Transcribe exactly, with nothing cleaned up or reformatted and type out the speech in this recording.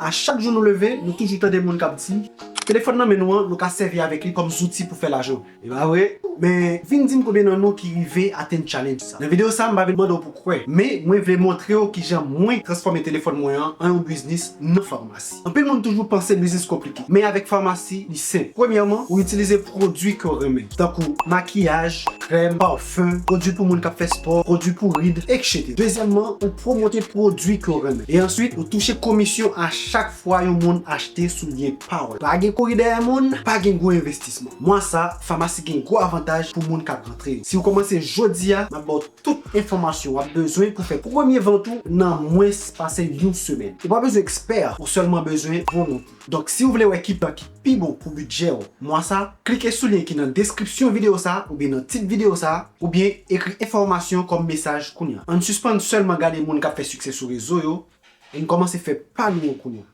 A chak jou nou leve, nou toujou tande moun k ap di, telefòn nan men nou an, nou ka sèvi avèk li kòm zouti pou fè lajan. E pa vre? Men, vin di m konbyen nan nou ki rive atenn challenge sa. Nan videyo sa, m pa vin mande w pou kwè, men mwen vle montre w kijan mwen transfòme telefòn mwen an an yon biznis nan famasi. Anpil moun toujou panse biznis konplike, men avèk famasi, li senp. Premyèman, ou itilize pwodui ke w renmen, tankou makiyaj, krèm, pafen, pwodui pou moun k ap fè spò, pwodui pou rid, etsetera. Dezyèmman, ou pwomote pwodui ke w renmen. E answit, ou touche komisyon a chak fwa yon moun achte sou lyen pa w la. Pa gen kouri dèyè moun, pa gen gwo envestisman. Mwa sa, famasi gen gwo avantaj pou moun k ap rantre yo. Si w kòmanse jodi a, m ap ba w tout enfòmasyon w ap bezwen pou fè premye vant ou nan mwens pase yon semèn. Ou pa bezwen ekspè, ou sèlman bezwen volonte. Donk, si w vle wè ki plan ki pi bon pou bidjè w mwa sa, klike sou lyen ki nan deskripsyon videyo sa oubyen nan tit videyo sa, oubyen ekri enfòmasyon kòm mesaj kounye a. Ann sispann sèlman gade moun k ap fè siksè sou rezo yo, e n kòmanse fè pa nou yo kounye a.